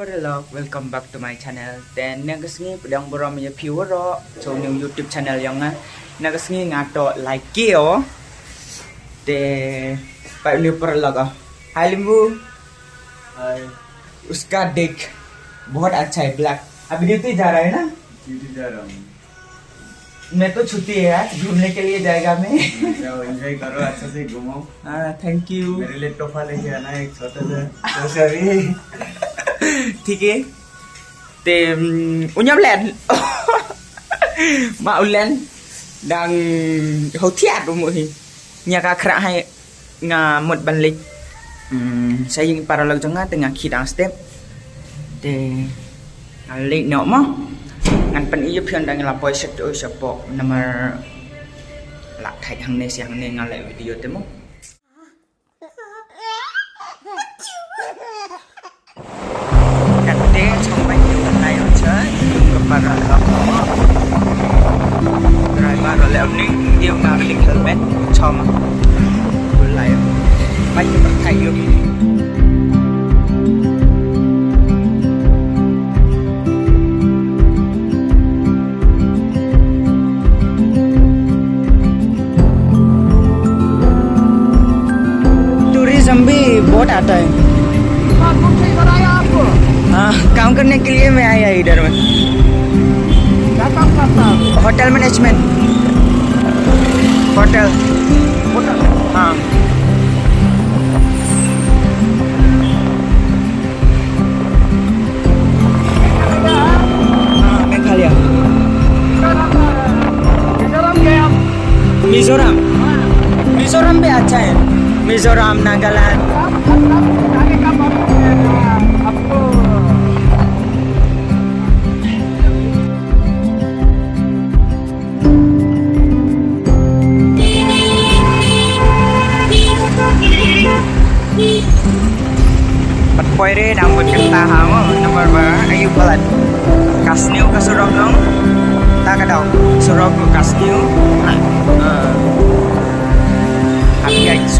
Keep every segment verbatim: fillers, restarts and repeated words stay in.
Hello, welcome back to my channel. Te na ka sngi pdiang burom ïa phi waroh sha u new YouTube channel jong nga. Na ka sngi nga toh lai kiew. Te pat u new paralok. Hi Limbu. हाय। उसका देख, बहुत अच्छा है, ब्लैक। अभी ड्यूटी जा रहा है ना? ड्यूटी जा रहा हूँ। मैं तो छुट्टी है आज, घूमने के लिए जाएगा मैं। जाओ, एंजॉय करो, अच्छे से घूमो। हाँ, थैंक यू। मेरे लिए तोहफा लेके आना एक छोटा सा, छोटा सा भी। ठीक है। Te, mm, u ñiam len. Ma u len dang hau thiat u mu hi. Ñia ka khra hai nga mut ban leit. Mm, sa ïing paralok jong nga te nga khie dang step. Te nga leit noh mo. Ngan pyni ïa phi ynda nga la poi sha to sha pok namar la thait hangne sha hangne nga leh video te mo. Kate chong bai ïa u lai u chai, ïa u ka para lok. Driver u leh u ning, ïa u nga ka ling helmet, chong. U lai u. Bai ïa u ka kai ïa u. टूरिज्म भी बहुत आता है। हाँ, काम करने के लिए मैं आया इधर में। क्या काम करता है? होटल मैनेजमेंट। होटल। होटल? हाँ। हाँ, मेघालय। मिजोरम। मिजोरम भी अच्छा है। मिजोरम, नागालैंड। Pat poi re dang bad kynta ha mo, namar ba ayu palat. Ka sniew ka surok nong. Ta ka daw surok ka sniew. Ah. Happy eyes.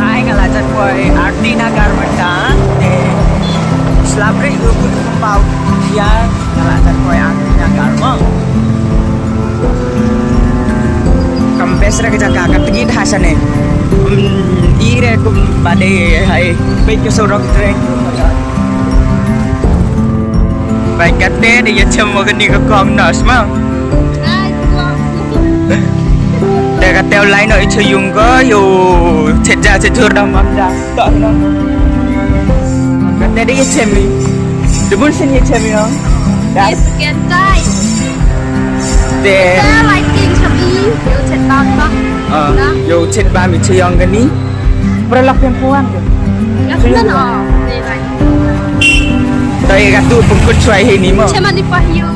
Ai nga la jan poi Arti Nagar mynta te slap re u kut kumba u thiar nga la jan poi Arti Nagar mo. Kam best re ka jaka ka tngit ha shane. Hmm, i re kum ba dei hai peit ka surok trek. Bai kate de ïa chem mo kani ka kong nos mo. Ai, kong. De kate u lai noh i chayung ko ïa u chet ja chet jur da mam da. Toh no. Kate de ïa chem i. De bun sien ïa chem i no. Da. Yes, can die. De. Kate lai king cham i. Ïa u chet bam ba. Ah, ïa u chet bam i chayung kani. Para lak yang kuan ke. Yak na no. Dei ka tu pengkut cuai hi ni mo. Chem ani pah yu.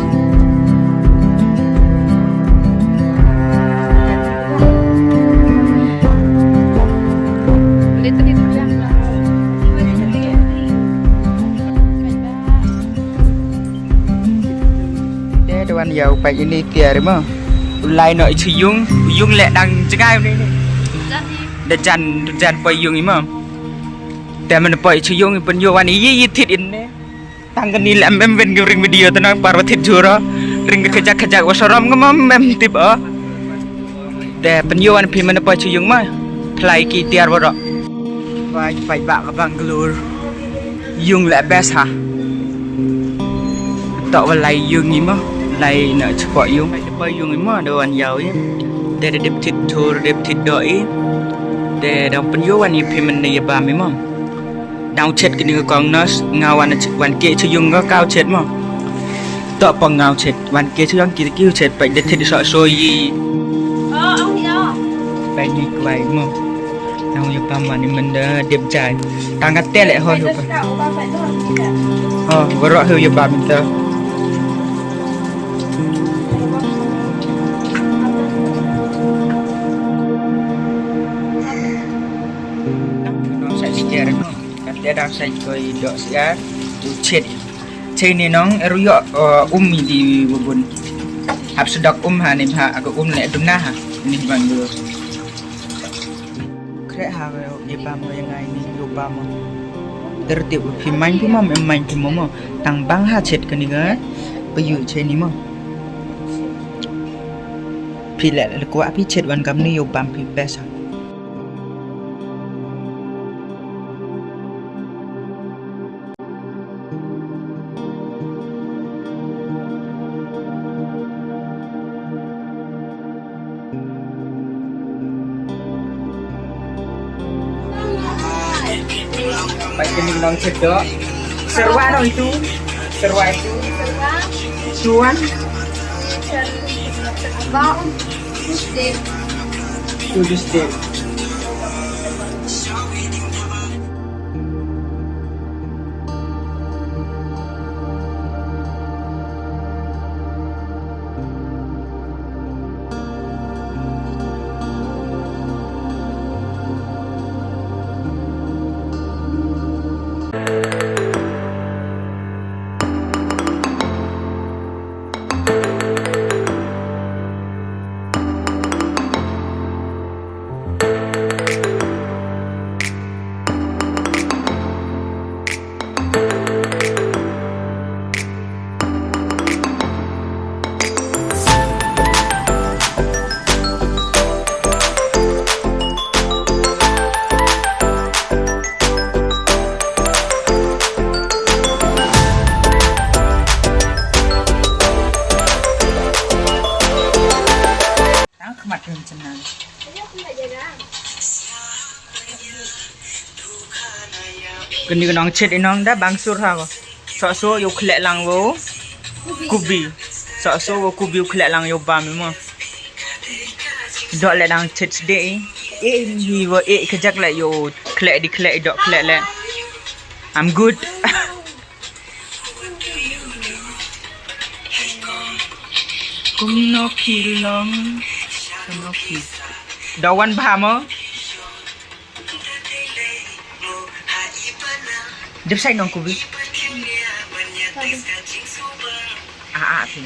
Te da wan ïa u pait ini tiar mo. U lai noh i chayung, yung leh dang jngai u ni ni. Da jan, da jan poi yung i mo. Te men poi i chayung i pynïoh wan i i thit in ne. Tang kani lem em wen ki ring video tenang par ba thit jur o. Ring ka khajak khajak wa saram ngam em tip o. Te pynïoh wan phi men poi chayung ma. Phlai ki tiar waroh. Bai bai ba ka Bangalore. Yung leh best ha. Toh wa lai yung i ma. Lai na chpok yung. Poi yung i ma da wan ïaw i. Te da dip thit jur dip thit doh i. Te dang pynïoh wan i phi men ne ïa bam i ma. Dang chet kini ka kong nos nga wan wan ke chayung ka kau chet mo. To pong nga chet wan ke chayung ki ki chet pa de thit so so yi. Pai ni kwai mo. Nang yu pam wan ni menda dep jai. Tang ka tele ho yu pam. Ho, goro hu yu pam ta. Nang yu nong sa siar mo. Kata dang sa koi dok siar, u chet. Te ni nong eru yo, eh, um i di bubun. Hap sedok um ha ni ha aga um le duna ha ni bang du. Kre ha yo ye bam yo ngai ni yo bam. Er te u phi main phi mo em main phi mo mo. Tang bang ha chet kani ga. Pe yu che ni mo. Phi le le kwa phi chet wan kam ni yo bam phi pesa. Pai kini nong cedok. Serwa nong itu. Serwa itu. Tuan. Bau. Tuesday. Tuesday. Tang khmat rim chennang. Kani ka nong chet i nong da bang sur ha ko. So so yo khleh lang wo. Kubi. So so wo kubi yo khleh lang yo bam mo. Dok le dang chet de i. E ni wo e ka jak le yo khleh di khleh dok khleh le. I'm good. Kum no ki long. Kum no ki. Da wan bha mo. Dep sai nong kubi. Ah ah phi.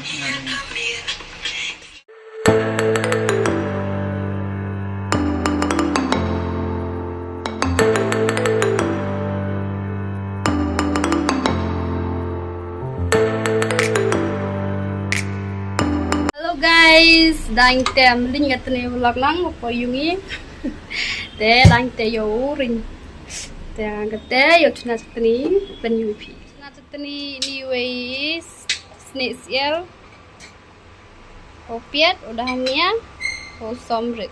Hello guys, dang tem ling katni vlog lang ko yungi. Te dang te yo ring. Te dang te yo chna chutni pen yu phi. Chna chutni ni wei sni siel. Ko piat, u dahania, ko somrit.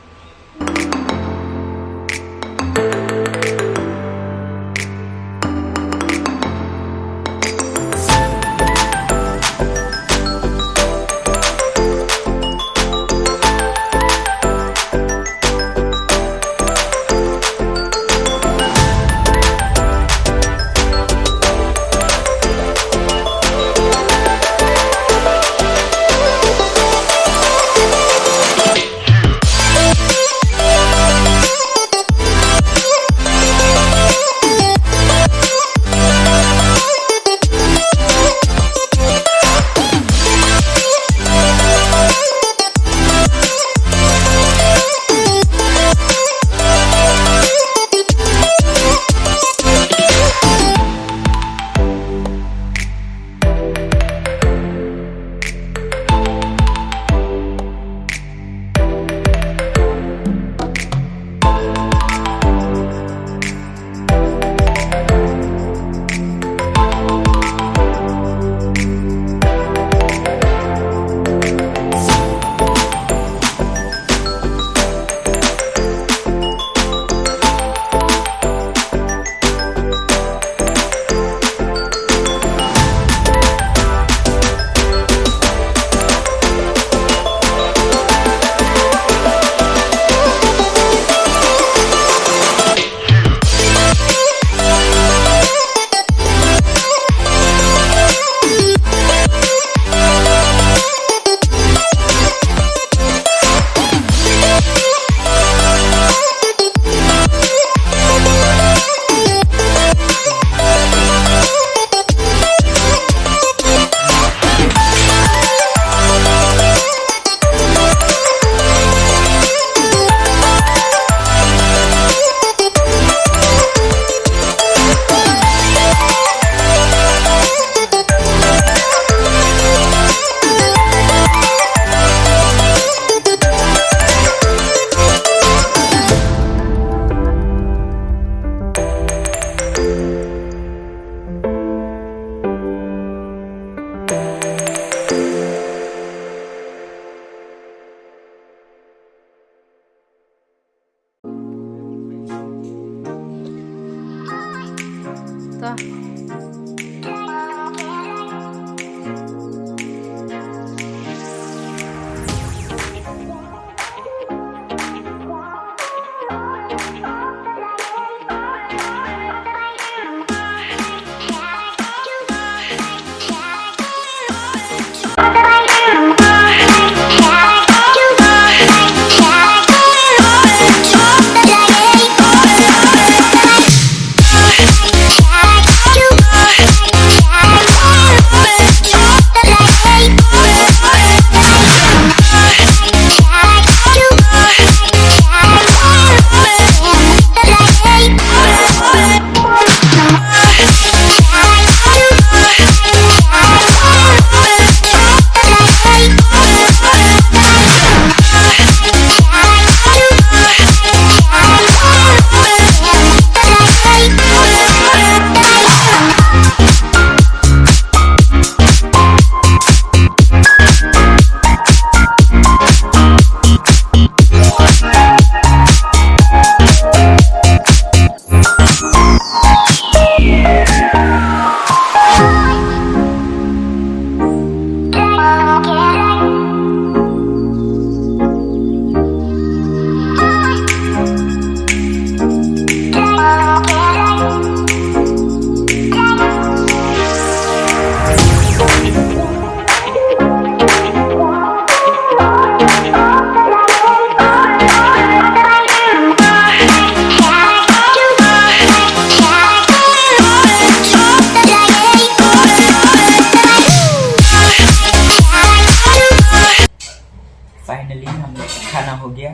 Finally, हम लोग का खाना हो गया।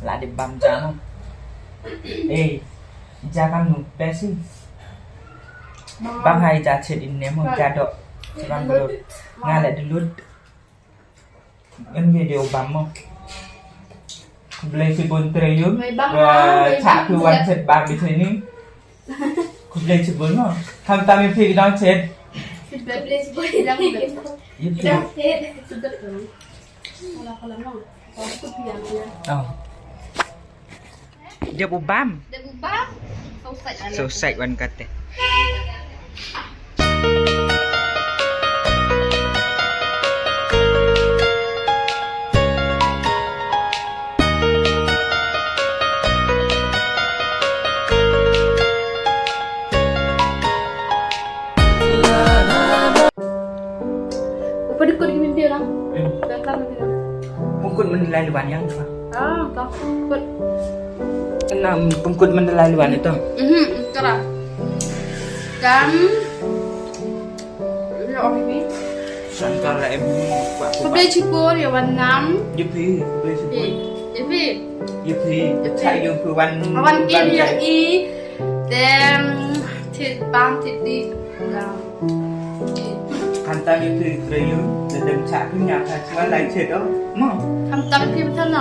Lah dep bam ja mo. Eh, ja kam nu pesi. Bang hai ja chet in ne mo ja do. Bang do. Nga la de lut. Ngan video bam mo. Khublei shibun trei ïum. Mai bang. Wa ha, mai cha bang. Phi wan chet bam di sini. Khublei shibun mo. Khamtam ïa phi ki dang chet. Khublei shibun ki dang chet. Ïa phi. Ki dang chet. Alah, alah, no. Kau ikut dia, dia. Oh. Dep u bam. Dep u bam. So sait wan. So sait wan kate. Upa dukut ki video lang. Hmm. Dah kelar video. Pungkut menilai luan yang tu. Ah, kau pungkut. Enam pungkut menilai luan itu. Mhm, kara. Dan ya, oh, ini. Sangkar la em ni, kuat, kuat. Khublei shibun ïa wan ngam. Ïa phi, khublei shibun. Ïa phi. Ïa phi. Ïa phi. Cha ïa phi wan. Wan kin ïa i. Dem thit bam thit di. Khamtam ïa phi trei ïa u, lada ym shah phi ñiah ka shuwa lai chet o. Mo. Khamtam ïa phi bthan na,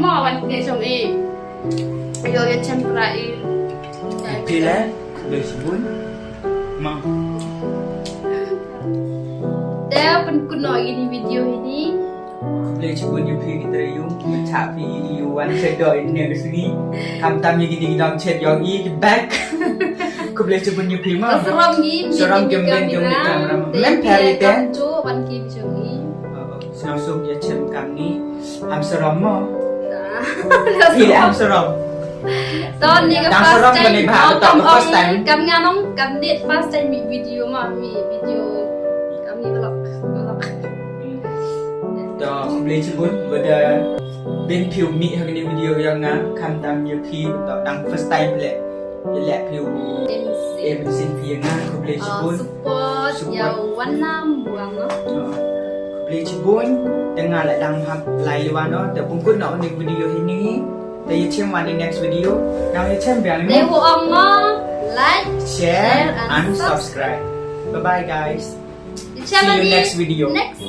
mo wan phi jong i. Ïoh ïa chem pra i. Ïa phi le, khublei shibun. Mo. Te pynkut noh ïa kine video hi ni. Khublei shibun ïa phi ki trei ïa u, ym shah phi ïa u wan sha doh ïa une ka sngi. Khamtam ïa kine ki dang chet ïa u i ki bek. Khublei shibun ïa phi mo. Sarom ngi, sarom kim ben kim ni kamera mo. Mem pher ite. Kam ju wan ki jong ngi. Sngewsuk ïa chem kam ni. Am sarom mo. Phi le am sarom. To ni ka first time. Dang sarom kane ba, to ka first time. Kam nga nong kam ni first time mi video mo, mi video. Kam ni vlog, vlog. To khublei shibun ba da ben phi u mih ha kane video ïa nga, khamtam ïa phi to dang first time le. Ïa leh phi u em sing phi ïa nga, khublei shibun. Support ïa u wan nam buang no. Khublei shibun. Te nga la dang hap lai liwan no, te pynkut noh ïa kane ka video hi ni. Te ïa chem wan ïa next video. Nang ïa chem biang ni. Te u ong mo, like, share and subscribe. Bye bye guys. See you next video. Next.